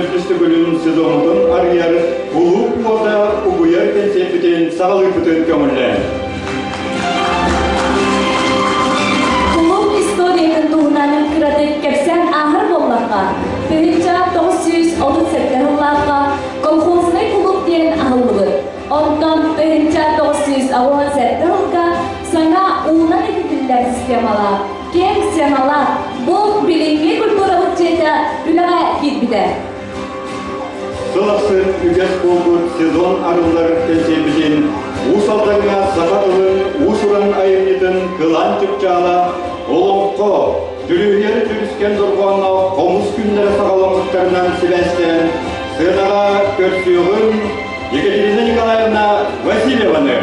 Төрдүс төгүлүн сезоммутун арыйар кулууп уота угуйар кэнсиэрпитин саҕалыырбытын көҥүллээн. Кулууп историятын туһунан кыратык кэпсээн ааһар буоллахха, 1937 сыллаахха колхознай кулууп диэн аһыллыбыт. Онтон 1987 сылга саҥа уунан ититиллэр системалаах, киэҥ сыаналаах бу билиҥҥи культурабыт дьиэтэ үлэҕэ киирбитэ. Сыл ахсын үгэс буолбут сезон арыллар кэнсиэрбитин Уус Алдаҥҥа саха тылын уус-уран айымньытын кылаан чыпчаала Олоҥхо, Дьүрүһүйэр дьүрүскэн дорҕоонноох хомус күннэрэ саҕаламмыттарынан сибээстээн сыанаҕа көрсүөҕүҥ Екатерина Николаевна Васильеваны.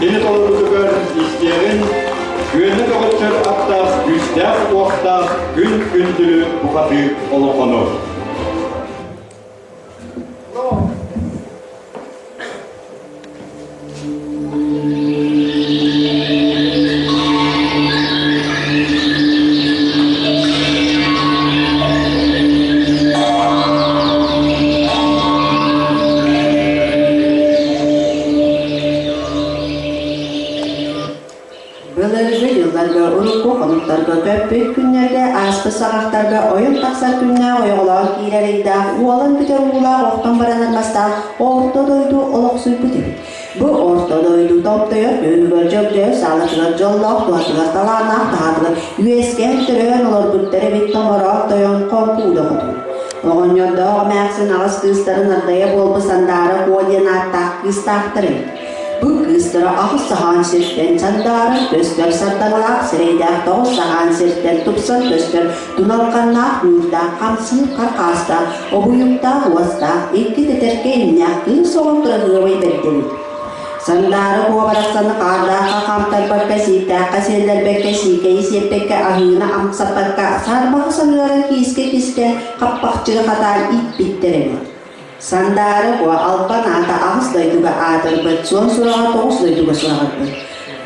Кини толоруутугар истиэҕин күөнэ көҕөччөр аттаах күүстээх-уохтаах күн күндүлү бухатыыр олоҥхону. Былыргы дьылларга урукку хонуктарга көппүт күннэргэ ааспыт саҕахтарга ойон тахсар күннээх ойоҕолоон киирэр ыйдаах уолан бүтэр уулаах охтон баранар мастаах орто дойду олохсуйбут эбит. Бу орто дойду томтойор күһүгэр дьөгдьөйөр саалатыгар дьоллоох туһатыгар талааннаах таһаатыгар үөскээн төрөөн олорбуттар эбит томороон тойон хоҥкууда хотун. Оҕонньордоох эмээхсин аҕыс кыыстарын ардайа буолбут Сандаара Куо диэн ааттаах кыыстаахтар эбит. Бу кыыстара аҕыс саһаан сиртэн сандаарар көстөр сардаҥалаах сирэйдээх тоҕус саһаан сиртэн тупсан көстөр туналханнаах ньуурдаах хамсыыр каркаастаах обуйуктаах уостаах икки тэтэркэ иннээх кыыс оҕо кыраһыабай бэрдэбит. Сандаара куобарахсаны хаардаахха хаамтарбакка, сииктээххэ сиэллэрбэккэ, сиикэйи сиэппэккэ, аһыыны амсаппакка, саарбаҕы саныаран киискэ кистэ, хаппахчыга хатаан ииппиттэр эбит. Сандаара куо албан аата аҕыс дойдуга аатырбыт, суон сураҕа тоҕус дойдуга сураҕырбыт.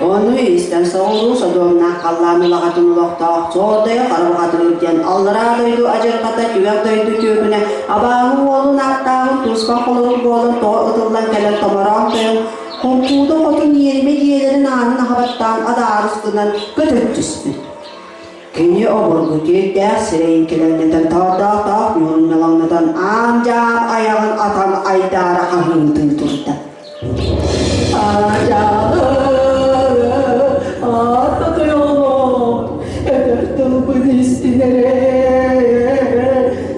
Ону истэн соҕуруу содуомнаах халлаан улаҕатын олохтоох Суордайа Харамҕатын үрдэн аллараа дойду адьырҕата түгэх дойду түөкүнэ абааһы уолун ааттааҕын туспа холорук буолан тоҕо ытыллан кэлэн томороон тойон Хоҥкууда хотун иэримэ дьиэлэрин аанын аһабаттаан адаарыс гынан көтөн түспүт. Кини обургу киирдээх сирэйин килэҥнэтэн тоордоохтоох ньуурунньалаҥнатан аам-дьаам айаҕын атан айдаара хаһыытыы турда. Этэр тылбын истинэрэ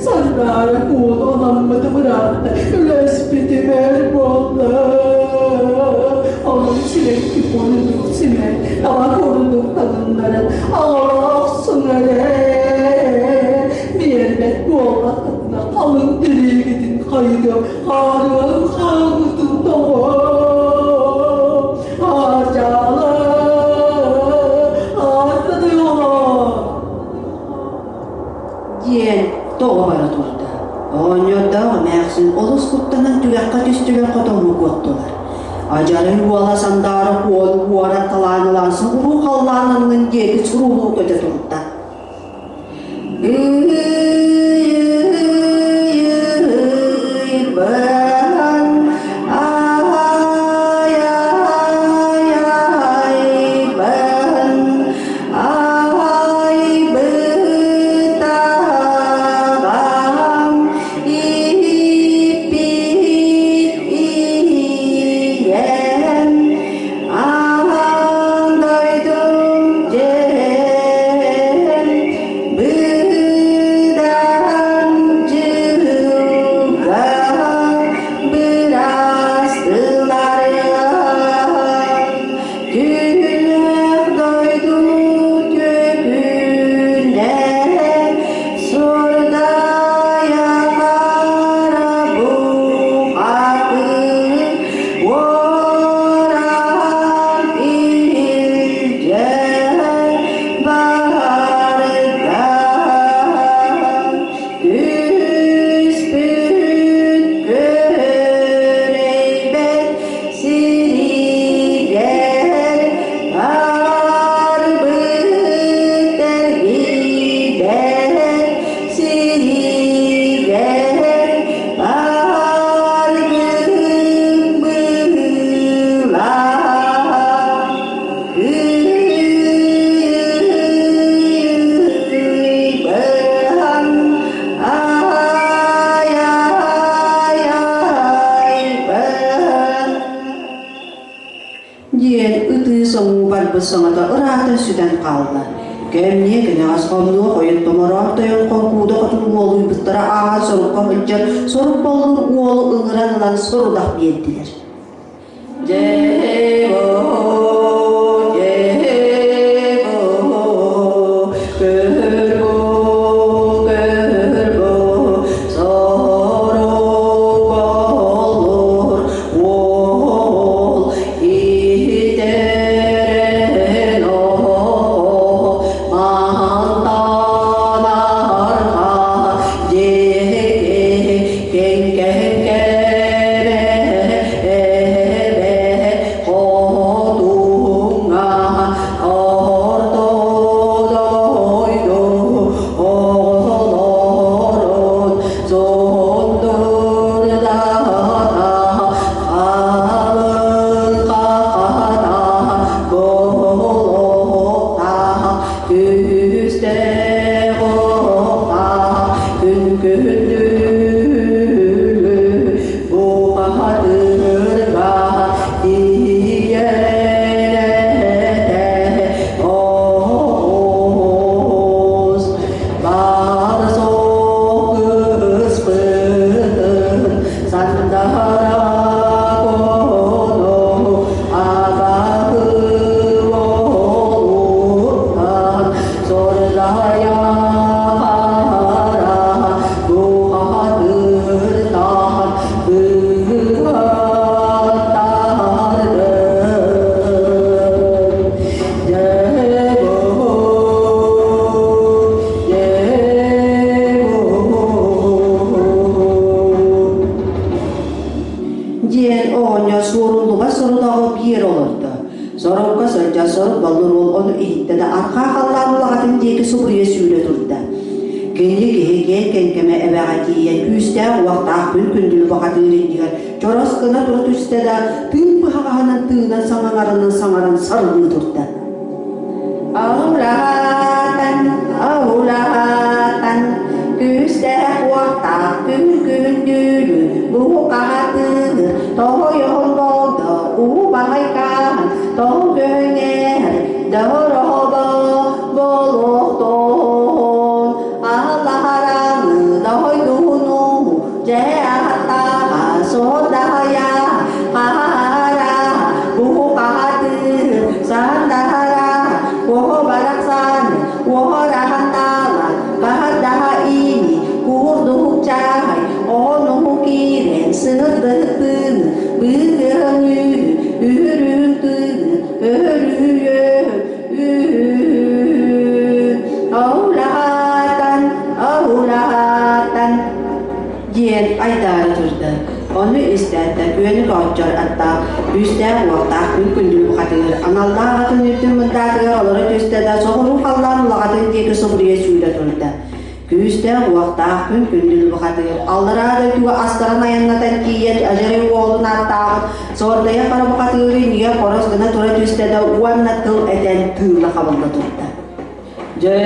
Сандаара куолу анаммыты быраатта үлэспитимэр буолла Онон сирэкки курдук симэн таба курдук таҥыннаран аҕалаахсыҥ эрэ биэрбэт буоллаххытына халыҥ тириигитин хайытыам хаарыан хааҥҥытын тоҕо Аадьаала Диэн тоҕо бара турда. Оҕонньордоох эмээхсин олус куттанан түгэххэ түстүлэр хотоҥҥо куоттулар. Адьарай уола Сандаара Куону уоран талаан ылан соҕуруу халлаан аннын диэки суруулуу көтө турда. Ыый-ыый-ыый-бан, ай-ай-ай-бан, ай-бытаҕам, ииппит ийэм, Аан дойдум дьэһэн быһыытаҕам. барбыт саҥата ыраатан сүтэн хаалла. Кэмниэ кэнэҕэс хомнуо хойут томороон тойон хоҥкууда хотун уолуйбуттара ааһан сорукка сылдьар сорук боллур уолу ыҥыран ылан сорудах биэрдилэр. Диэн оҕонньор суоруллубат сорудаҕы биэр олордо. Сорокко сылдьар сорук боллур уол ону иһиттэ да арҕаа халлаан улаҕатын диэки субуруйа сүүрэ турда. Кини киһи киэҥ кэҥкэмэ эбэҕэ тиийэн күүстээх уохтаах күн күндүлү бухатыыр иннигэр чорос гына тура түстэ да тыын быһаҕаһынан тыынан саҥаҥарынан саҥаран сарылыы турда. Аулаатан, аулаатан, күүстээх уохтаах күн күндүлү бухатыыр, тоһойон болдо убаһайкаан, тоҕ көҥэр, дороһобо болуохтон, аллаһараны дойдуну, дьэ аттаҕа сордайа, хара, бухатыыр, сандара, оһо барахсан, уораһантаалан, баһардаһа ини, куурдуһук чаай, оҕонуһу киирэн сырдыктыын, быыһыаҥ үүнү, үһүрүн тыыны, өрүһүйө, Аулаатан, аулаатан диэн айдаара турда. Ону истээт да күөнү көҕөччөр аттаах, күүстээх-уохтаах күн күндүл бухатыыр аналлаах атын үрдүн мындаатыгар олоро түстэ да соҕуруу халлаан улаҕатын диэки субуруйа сүүрэ турда. Күүстээх-уохтаах күн күндүл бухатыыр аллараа дойдуга астарын айаннатан тиийэн Ажарай уолун ааттааҕын Суордайа хара бухатыыры иннигэр хорос гына тура түстэ да уонна тыл этэн тыыла хабылла турда. Дьэ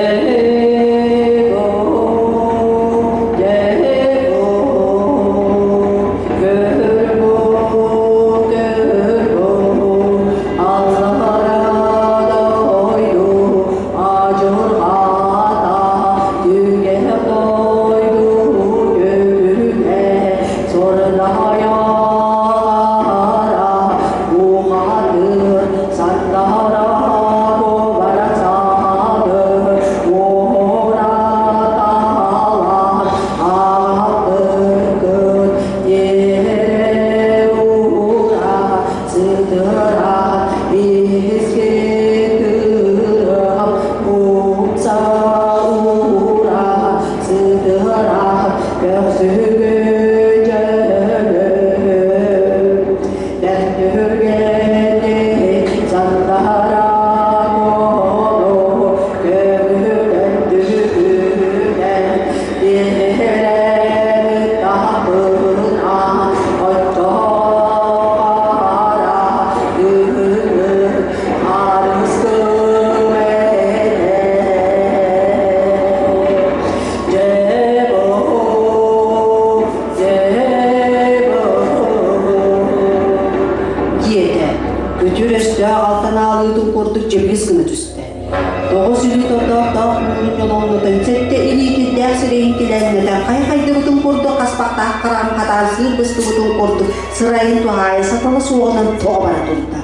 таах хараҕын хатаан сыыр быстыбытын курдук сырайын туһаайа сатала суоҕунан тоҕо бара турда.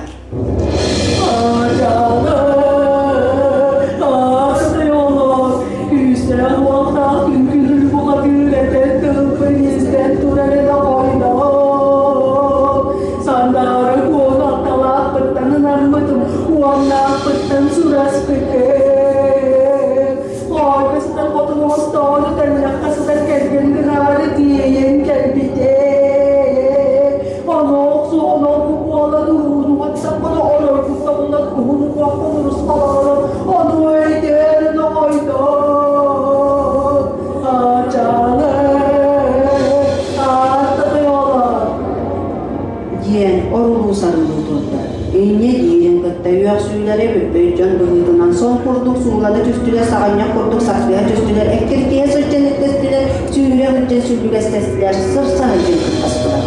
Сандаара куонатталаахпыттан ынаммытым, уоннаахпыттан сураспытым. Хоойго сытар хотун оҥостоonu тэллэххэ сытар кэргэн гынаары тиэйэн кэлбитэ. Ону охсуоҕун буолан уһууну хаттаппына оройгуттабынан уһун уҥуохпун урусхалаан ону өйдөөн оҥойдон ачаалы ааттатыолар Диэн орулуу сарылыы турда. Инньэ диирин кытта үөхсүүлэри бүппүт дьон быһыытынан сон курдук суулана түстүлэр, саҕынньах курдук сахсыйа түстүлэр, эккирэтиһэ сылдьан эттэстилэр, сүүрэ сылдьан сүллүгэстэстилэр, сырса сылдьан кыттастылар.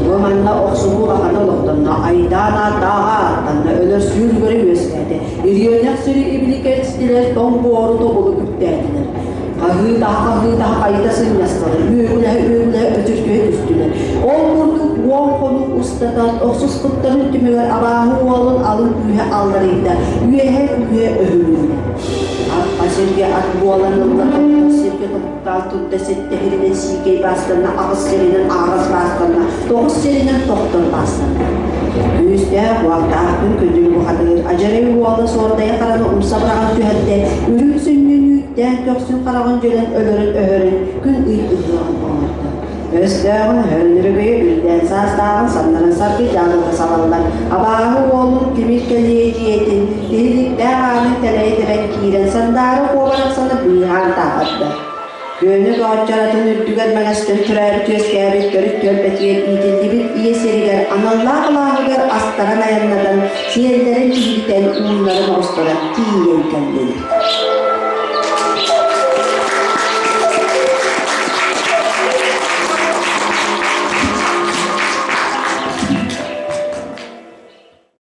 Бу манна охсуһуу улахана олохтонно, айдаан ааттааҕа ааттанна, өлөрсүү үлүгэрэ үөскээтэ, ириэнэх сири ибили кэлистилэр, тоҥ буору тобулу үктээтилэр. Хаһыы-таһа хайыта сынньастылар, үөгүлэһэ-үөгүлэһэ өтүргүһэ түстүлэр. Ол курдук уон хонук устата охсуспуттарын түмүгэр абааһы уолун алын күүһэ алларыйда, үөһэ күүһэ өһүлүннэ. Аппа сиргэ ат буолан ылла, тохтор сиргэ тобуктаан турда, сэттэ сиринэн сиикэй баастанна, аҕыс сиринэн аҕыс баастанна, тоҕус сиринэн тохтор баастанна. Күүстээх, уохтаах күн күндүл бухатыыр адьарай уола суордайа хараны умса быраҕан түһэрдэ, үрүҥ сүнньүн үүттээн көхсүн хараҕын дьөлөн өлөрөн-өһөрөн күн ый ыһыаҕын оҥордо. Өстөөҕүн өһөрөн-өрөгөйө үрдээн саастааҕын саннарын саргы дьаалыта салаллан, абааһы уолун тимир кэлиэ дьиэтин тиһиликтээх аанын тэлэйэ тэбэн киирэн сандаара куобарахсаны быыһаан таһаарда. Күөнү тооччоротун үрдүгэр мэҥэстэн төрөөбүт үөскээбит төрүт түөлбэтигэр иитиллибит ийэ сиригэр аналлаах алааһыгар астаран айаннатан, сиэллэрин тиһиктэн ууннарын оҕустаран тиийэн кэллилэр.